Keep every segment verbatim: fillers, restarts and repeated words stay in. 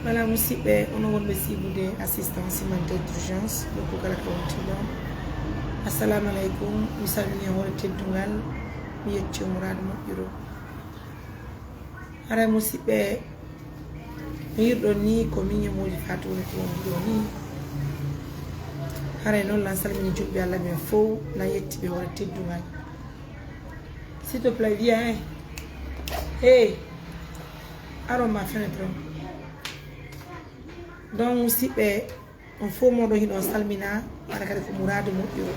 Ala musidɓe, onon wonɓe siibude assistance humanitaire d'urgence, nokku kala ka wonti ɗon. Assalamu aleykum, mi salmini hoore teddungal, mi yetti umuraadu moƴƴuru. Haray musidɓe, no yiɗuɗon ni ko min e Moodi Faatu woni ko wonduɗo ni. Haray noon lan salmini julɓe Allah ɓen fow, lan yetti ɓe hoore teddungal. S'il te plaît, viens, hein. Hey, aron ma fenêtre on. Donc, musidɓe, on fof mooɗon hiɗon salmina, hara kadi ko muraadu moƴƴuru.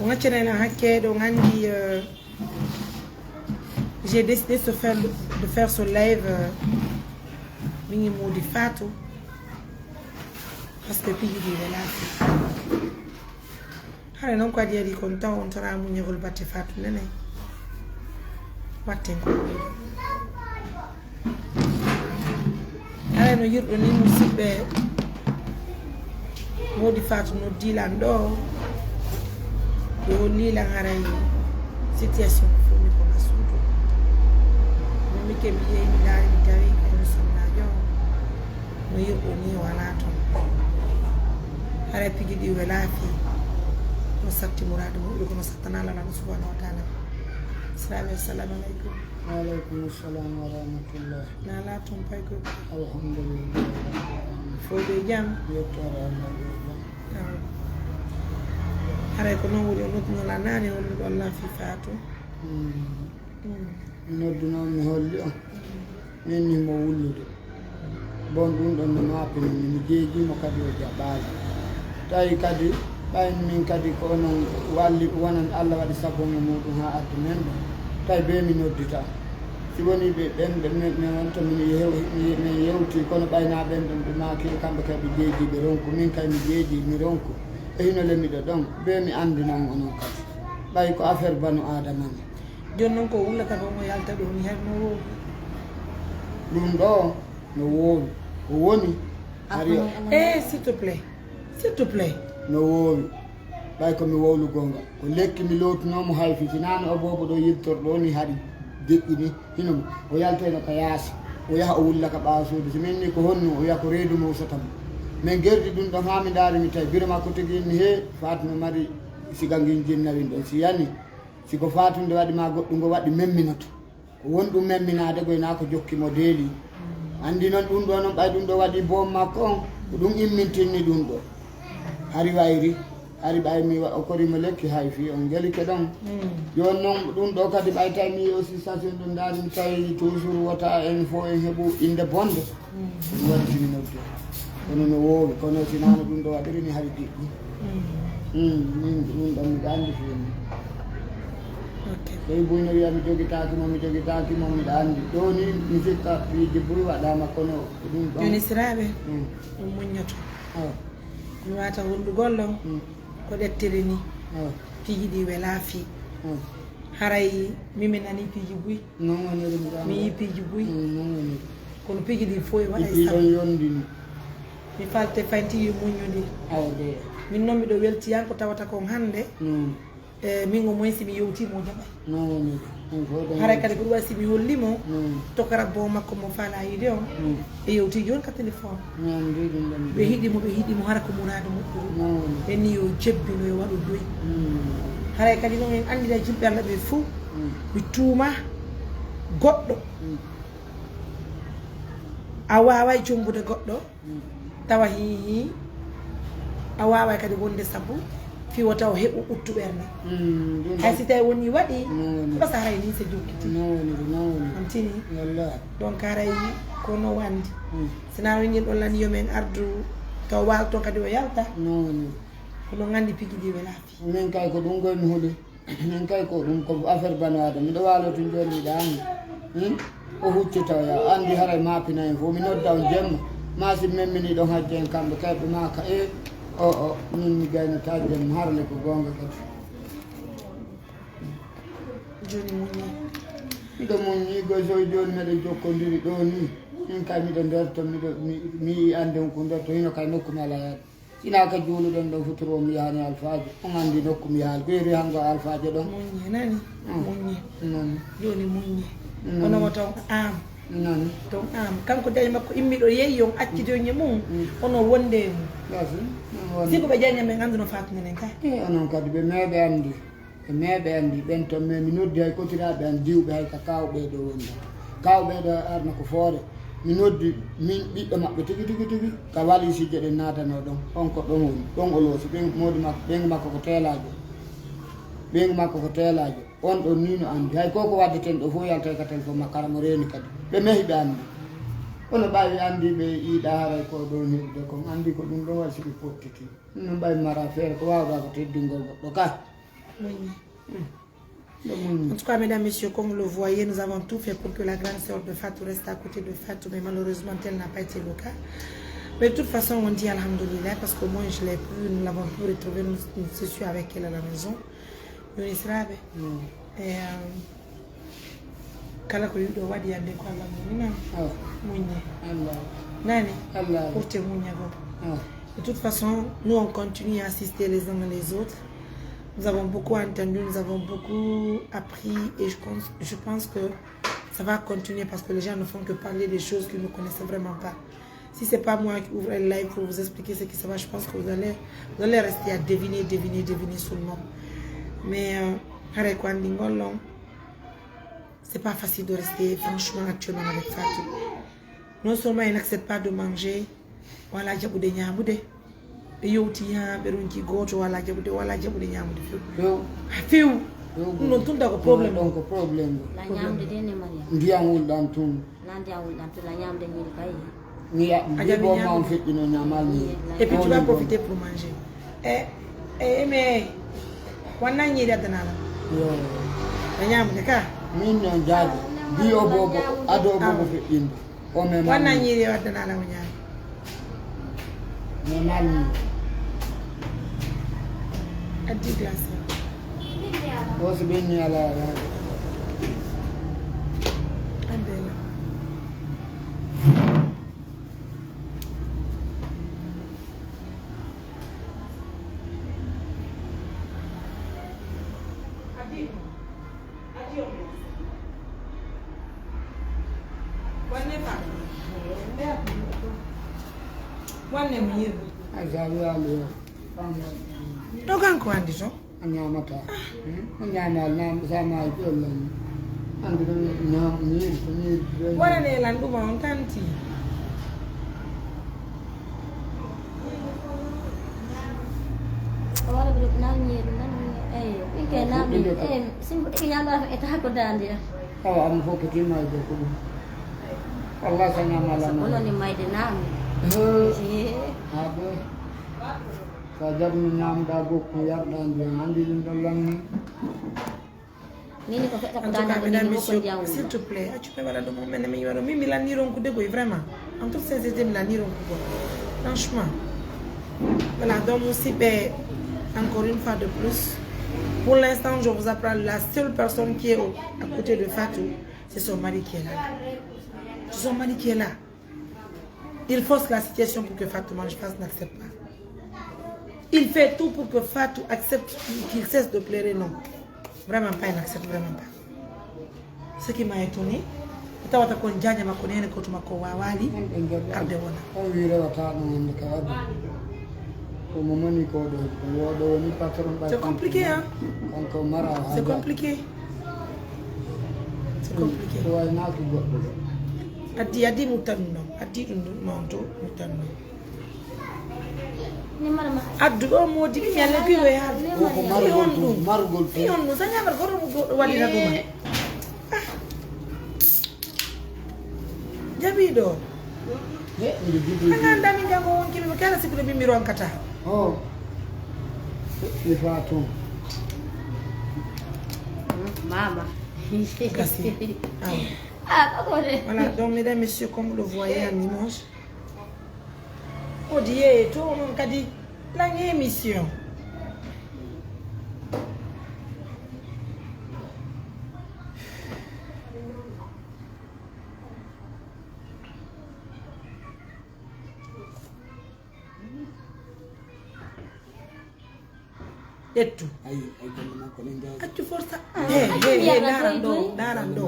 On accana en hakke, ɗon anndi, euh, j'ai décidé de faire, de faire ce live, euh, min e Moodi Faatu, parce que piiji ɗi welaa fii. Hare noon ko adii adii kon taw on tara muññagol batte Faatu Nene. Watten ko ɓeydo. Hare no yirɗo ni musidɓe Moodi Faatu noddii lan ɗo. Ɓe holli lan haray situation fof ni ko ka suudu. Min mi ke mi yehi mi ndaari mi tawi kañum sonnaajo on. No yirɗo ni o alaa toon. Haray piiji ɗi welaa fii. No satti muraadu muɗum kono sattana Laamɗo subhanahu wa taala. Siraaɓe, assalamu aleykum. Waaleykum salam wa rahmatullah. Na alaa toon pay ko. Alhamdulillah. Fof ɓe jam. Yettore Allah ɓe jam. Awa. Haray ko noon woni o nodduno la naane holluɗo Allah fii Faatu. Mm. Mm. Mi nodduno mi holli on. Min ni mo wullude. Bon ɗum ɗon no maapini mi, mi jeejimo kadi o jaɓaali. Tawi kadi ɓay min kadi ko onon walli wonan Allah waɗi sabu mo muɗum haa addi men ɗo. Tawi be mi noddita. Si woni ɓe ɓen ɓe men men wonto min yew min yewti kono ɓay na ɓen ɗon ɓe maaki kamɓe kay ɓe jeeji ɓe ronku min kay mi jeeji mi ronku. E hino le miɗo ɗon be mi anndi non onon kadi. Ɓay ko affaire banu Adama ni. Jooni noon ko wullata ko omo yalta ɗo ni hay no woowi. Ɗum ɗo no woowi. Ko woni hari o. Eh, s'il te plaît. S'il te plaît. No woowi. Ɓay ko mi wowlu gonga. Ko lekki mi lootunoo mo hayfi. Si naano o boobo ɗo yirtorɗo ni hari deƴƴi ni. Hino mo. O yaltayno ka yaasi. O yaha o wulla ka ɓaawo suudu. Si min ni ko honno o wiya ko reedu mo usata mo. Min gerdi ɗum ɗon haa mi ndaari mi tawi. Biro makko tigi inni he Faatu no mari siga ngin jinna win ɗon. Si yani. Si ko faatunde waɗi ma goɗɗum ngo waɗi memminoto. Ko won ɗum memminaade goy naa ko jokki mo deeli. Anndi noon ɗum ɗo noon ɓay ɗum ɗo waɗi boom makko on, ko ɗum immintinni ɗum ɗo. Hari wayri, hari ɓay mi wa- o kori mo lekki hay fii on ngelike ɗon. Jooni noon ɗum ɗo kadi ɓay tawi mi aussi station ɗo ndaari mi tawi toujours wota en fof en heɓu innde bonde. Ɗum waɗi sini nodde. Kono no woowi, kono si naano ɗum ɗo waɗiri ni hari diɗɗi. Mm, min ɗum ɗon miɗa anndi feeni. Ok. Tawi buy no wiya mi jogitaaki mo, mi jogitaaki mo, miɗa anndi. Ɗo ni mi sikka piiji buy waɗaama kono ko ɗum ɗon. Joni siraaɓe, Mm. ɗum muññoto. Awa. Mi wata wonɗugol ɗon. Mm. Ko ɗettere ni. Awa. Piiji ɗi welaa fii. Mm. Haray mi mi nani piiji buy. Non woniri mi ɗon. Mi yii piiji buy. Mm, non woniri. Kono piiji ɗi fof e waɗa e piiji sabu. Ɗon yondini. Mi falte faynti yo muññodir. Awa de. Min noon miɗo weltiyan ko tawata kon hannde. Mm. E min o moyen si mi yewti mo jaɓay. Non woniri. Ɗum fof ɗon haray yonti. Kadi ko ɗum waɗi si mi holli mo. Mm. To karabbo makko mo faala yiide on. Mm. Ɓe yewti jooni ka téléphone. Noon mbiɗum ɗum. Ɓe hiɗi mo, ɓe hiɗi mo, hara ko muraadu moƴƴuru. Noon. Ɓen ni yo jebbino, yo waɗu doy. Mm. Haray kadi noon en anndira yimɓe Allah ɓe fof. Mm. Mi tuuma goɗɗo. Mm. A waaway jombude goɗɗo. Mm. Tawa hi, hi. A waaway kadi wonde sabu fii wota o heɓu ɓuttu ɓernde. Mm, ɗum hay ɗon. Si tawi woni waɗi, Mm. Ɗo sa haray ni se jokkiti. Non woniri, non woniri. On tini. Wallahi. Donc haray ko no wandi. Mm. Sina no ngin ɗon lan yo men ardu to waal to kadi o yalta. Non woniri. Ko no ngandi piiji ɗi wela fii. Min kay ko ɗum goy mi huli. Min kay ko ɗum ko affaire bano Adama. Miɗo waalo tun jooni miɗa anndi. Hmm? O huccita o yaa. Anndi haray maapina en fof. Mi nodda on jemma. Ma si memmini ɗon hajja en kamɓe kay ɓe maaka. E o o min mi gaynata jemma harle ko goonga kadi. Jooni muññi. Miɗo muññi goy so jooni meɗen jokkondiri ɗo ni. Min kay miɗo nder to miɗo mi mi yi anndi on ko nder to hino kay nokku mi alaa yaade. Sinaa ka juuluɗen ɗon futuro mi yahani alfaajo. On anndi nokku mi yahaali. Ko yeru yahango alfaajo ɗon. Muññi, nani? Mm. Muññi. Noon. Jooni muññi. Noon. Kono mo taw ko aan. Nani? Donc, ah, kanko jañe makko immiɗo yeeyi on accidoñe mum, mm, ono wonde e mum. Gasi, non wonde. Si ko ɓe jañe men annduno Fatou nenen ka. Eh, onon kadi ɓe meeɓe anndi. Ɓe meeɓe anndi. Ɓen ton, mais mi noddi hay kotiraaɓe an diwɓe hay ka kaaw ɓee ɗo wonde. Kaaw ɓee ɗo arna ko Foore. Mi noddi min ɓiɗɗo maɓɓe tigi, tigi, tigi, ka waliisije ɗen naatanoo ɗon. On ko ɗon woni. Ɗon o loosi. Ɓeyngu moodi makko, ɓeyngu makko ko teelaajo. Ɓeyngu makko ko teelaajo. On ɗon ni no anndi. Hay ko ko waddeten ɗo fof yaltay ka téléphone makko, hara mo reeni kadi. Ɓe mehi ɓe anndi. Kono ɓaawi anndi ɓe iiɗa haray ko ɗon heɓude kon. Anndi ko ɗum ɗon waɗi si ɓe pottiti. Ɗum ɗon ɓaawi mara feere ko waawɗa ko teddingol goɗɗo ka. Moƴƴi. Hmm. Ɗum moƴƴi. En tout cas, mesdames, messieurs, comme vous le voyez, nous avons tout fait pour que la grande sœur de Fatou reste à côté de Fatou, mais malheureusement, tel n'a pas été le cas. Mais de toute façon, on dit Alhamdulillah, parce qu'au moins, je l'ai pu, nous l'avons pu retrouver, nous, nous, je suis avec elle à la maison. Yoni siraaɓe. Mm. E, um, kala ko yiɗo waɗi hannde ko Allah mum, non? Oh. Muññe. Allah. Nani? Allah. Pour te muñña ko. Oh. De toute façon, nous, on continue à assister les uns les autres. Nous avons beaucoup entendu, nous avons beaucoup appris et je pense, je pense que ça va continuer parce que les gens ne font que parler des choses qu'ils ne connaissent vraiment pas. Si c'est pas moi qui ouvre un live pour vous expliquer ce qui se passe, je pense que vous allez, vous allez rester à deviner, deviner, deviner seulement. Mais, euh, haray ko anndi ngol ɗon, c'est pas facile de rester franchement actuellement avec Fatou. Non seulement il n'accepte pas de manger, wala jaɓude ñaamude. Ɓe yewti haa ɓe ronki gooto wala jaɓude, wala jaɓude ñaamude few. Few. Ah, few. Few. Ɗum ɗon tun taw ko problème. Ɗum ɗon ko problème. La ñaamde de ne Mariam. Ndiyam wulɗam tun. La ndiyam wulɗam tun, la ñaamde ñiiri kay. Mi ya-, a jaɓi bibo ma on ñaamde? Feƴƴino ñaamal ñiiri. Et puis tu vas profiter pour manger. E, e, e, mais, wanna ñiiri addanaa la. Yo. A ñaamude ka? Min non jaabi. Bi o bobo, ado o bobo feƴƴinde. O me wanna ñiiri o addanaa la o ñaami. Me mami. Addi glace. O si ɓenni ala ala. Andela. Wanne mo yirde. Ɗo kanko anndi to? A ñaamataa. Hmm? A ñaamaali, naam, sa maayi, ko Allah ni. Anndi ɗum ñaam, ñiiri, ko ñiiri, ko ñiiri. Waɗane lan ɗum on tanti. O waɗa ko nan ñiiri, nan ñiiri. Eyo, ɗin kay naami. Eyo, simbo ɗin ñaama e taha ko daande. Awa, am fof ko timma e dow ko ɗum. Allah sa ñaama lan. Kono ni mayde naami. Eh. Eh. Ha boy. Sa jaɓno ñaamɗa gokku, yarɗa ndiyam, anndi ɗum ɗon lanni. Nini ko feƴƴa ko En tout cas, daande, mesdames, nini ko messieurs, ndiyam s'il wulɗam. Te plaît, accu ɓe waɗa ɗum, min, min, min, min, min lanni ronkude koy, vraiment. En toute sincérité, mi lanni ronkude. Franchement. Voilà, donc, musidɓe, encore une fois de plus, pour l'instant, je vous apprends, la seule personne qui est au, à côté de Fatou, c'est son mari qui est là. C'est son mari qui est là. Il force la situation pour que Fatou mange, Fatou n'accepte pas. Il fait tout pour que Fatou accepte qu'il cesse de pleurer, non. Vraiment pas, il n'accepte vraiment pas. Ce qui m'a étonné, mi tawata kon jaaja makko, nene kotu makko wawaali arde wona. On wi rewata ɗum hannde ka addi. Ko mo moni ko ɗo, ko wooɗo woni patron ɓay. C'est compliqué, hein? Kanko mara. C'est compliqué. C'est compliqué. Ko waynaaki goɗɗo ɗo. Addi, addi muttan ɗum ɗon. Addi ɗum ɗum noon to muttan ɗum. Addu ɗo moodi ɓe ñalle kuy o yaade. Ko, ko marugol ɗum, marugol ɗum. Fi on ɗum, sa ñaamata goto mo goɗɗo waɗira ɗum. Eh. Ah. Jaɓiiɗo. He, mbiɗo jiddi. Ana anndami kanko wonki mi kala sikkude min mi ronkata. Oh. Mi faa toon. Mama. Gasi. Awa. Ah, koko de. Voilà, donc mesdames, messieurs, comme vous le voyez en image, o di yeeye to onon kadi lan émission. Ƴettu. Ayi, ay golle makko ɗen jaw. Accu forsa. Ah, he, he, he, ndaran ɗo, ndaran ɗo.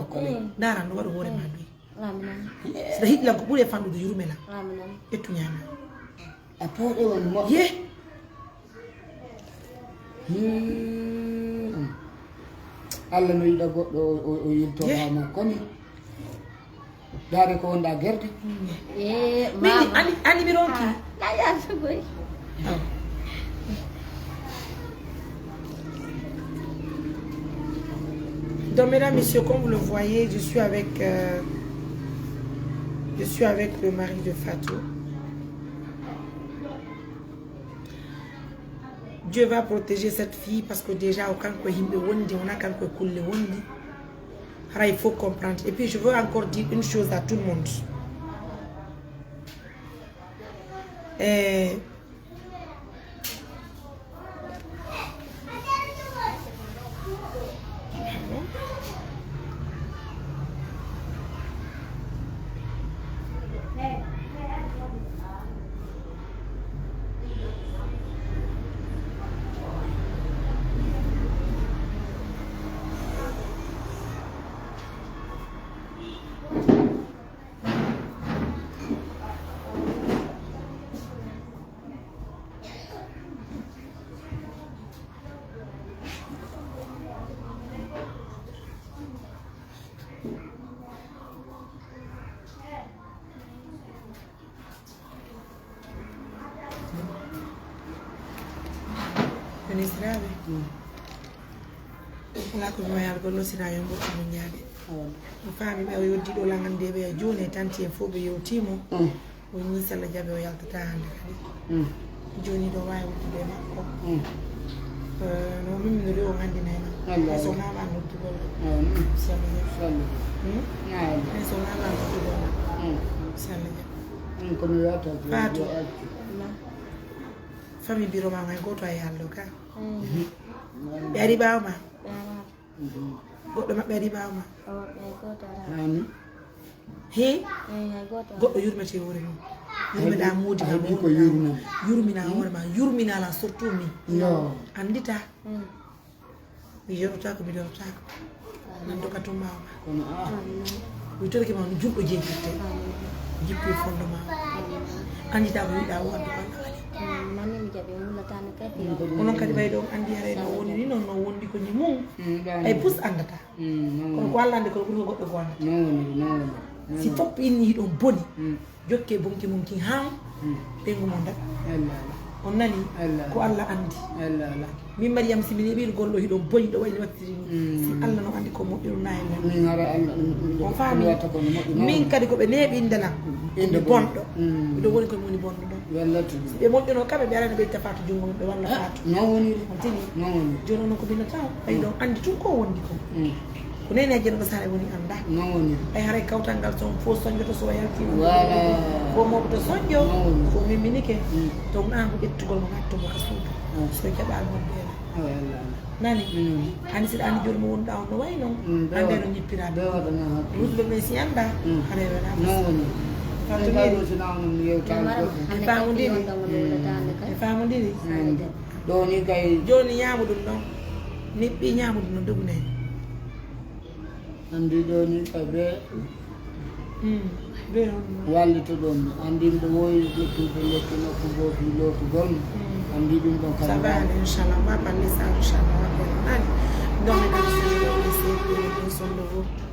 Ndaran ɗo, waɗu hoore ma doy. Amin. Saɗa hiɗi lan ko ɓuri e fanɗude, yurme lan. Amin. Ƴettu ñaama. A pooɗe woni moƴƴo. Ye. Hmm. Allah no yiɗa goɗɗo o, o, o yilto. Ye. Haa ma komi. Daade ko wonda gerde. Eh, min mama. Ani, ani mi ronki. Ah, ya, ya, ya. Donc, mesdames, messieurs, comme vous le voyez, je suis avec, euh, je suis avec le mari de Fatou. Dieu va protéger cette fille parce que déjà, o kanko e yimɓe wondi, wona kanko e kulle wondi. Hara, il faut comprendre. Et puis, je veux encore dire une chose à tout le monde. Eh, Ministre aɓe. Mm. Alaa ko mi wawi haalde, golle o sina yo mboɗɗum moƴƴaade. Awa. Mi faami ɓe o yoddi ɗo langande ɓe jooni e tanti en fof ɓe yewtimo. Mm. O ñii si Allah jaɓi o yaltata hannde kadi. Mm. Jooni ɗo waawi wondude e makko. Mm. Eh, no min mi noddi o nganndina e ma. Wallahi. Hay so wonaa ma noddugol. Awa. Si Allah jaɓi. Wallahi. Hmm? Awa. Hay so wonaa ma noddugol. Mm. Si Allah jaɓi. Mm, ko mi wiyata ko Fatou. Yo accu. Famille biro ma hay gooto ay haaldo ka. Mm. Ɓe ari ɓaawo ma. Ɓe ara. Goɗɗo maɓɓe ari ɓaawo ma. O, ɓe gooto ara. Amin. He? Eh, hay gooto ara. Goɗɗo yurmete hoore mum. Yurmina moodi ma, haydi ko yurmina. Yurmina hoore ma, yurmina la surtout min. Yo. Anndita. Mm. Mi yoɗotaako, mi dorotaako. Nan doka tun ɓaawo ma. Kono a. Mi torike ma no julɗo jeejirte. Jippi e fondement. Anndita ko yiɗa o addu ko Allah waɗi. Mm, mami mi jaɓi, mi wulataano kadi. Onon kadi ɓay ɗo on anndi haray no woni ni, noon no wondi ko ni mum. Mm, ɗum. Ay pus anndata. Mm, non. Kono ko Allah anndi, kono ɓuri ko goɗɗo ko anndata. Non, non, non, non. Si fof inni hiɗon boni, mm, jokke bonki mum kin haa, mm, ɓeyngu mon daɗa. Allah, Allah. On nani? Allah, ko Allah anndi. Allah, Allah. Min Mariyam, si mi neeɓiino golle hiɗon boni ɗo wayni wattiri ni. Mm. Si Allah no anndi ko moƴƴuno na e men. Min hara Allah, mm, mm, on faami? Wata ko no moƴƴi, non. Min kadi ko ɓe neeɓinde lan. Mm. Inde bonɗo. Mm. Miɗo woni ko mi woni bonɗo ɗon. Wallati. Si ɓe moƴƴuno kamɓe, ɓe arano ɓe itta Faatu junngo mum, ɓe walla Faatu. Non woniri. On tini? Non woniri. Jooni onon ko mbinnataa, ɓay ɗon anndi tun ko wondi ko. Mm. Ko neneeje no saare woni annda. Non woniri. Ɓay haray kawtal ngal so on fof soñjoto so o yaltiima. Voilà. Ko mawɗo to soñjo, non woniri, ko mimminike. Mm. To on aan ko ƴettugol mo natto mo ka suudu. Mm. So jaɓaali mo beela. Oh, Allah, Allah. Nani? Min woni. Ani siɗa anndi jooni mo wonɗa on no wayi non. Mm, ɓe annda waɗa, no ñippira ɓe. Ɓe waɗa na hakkille. Rusɓe ɓe si annda, mm, haray wona. Non woni. Faatu ɓe mbaɗi wiri. Sina on mi yewtaani ko. Ɓe faamondiri. Mm. Ɓe faamondiri. Mm. Ɗo ni kay. Jooni ñaamu ɗum ɗon. Niɓɓi ñaamu ɗum ɗon, dogu nayi. Anndi ɗo ni kay ɓe. Mm. Ɓe on. Wallito ɗon. Anndi mbo wowi ƴettude lekki nokku goo fii lootugol. Mm. Anndi ɗum ɗon kay. Ça va, inchallah. On va parler ça, inchallah. On va parler. Nani? Donc, mesdames, c'est le, c'est le, le, le, le, le,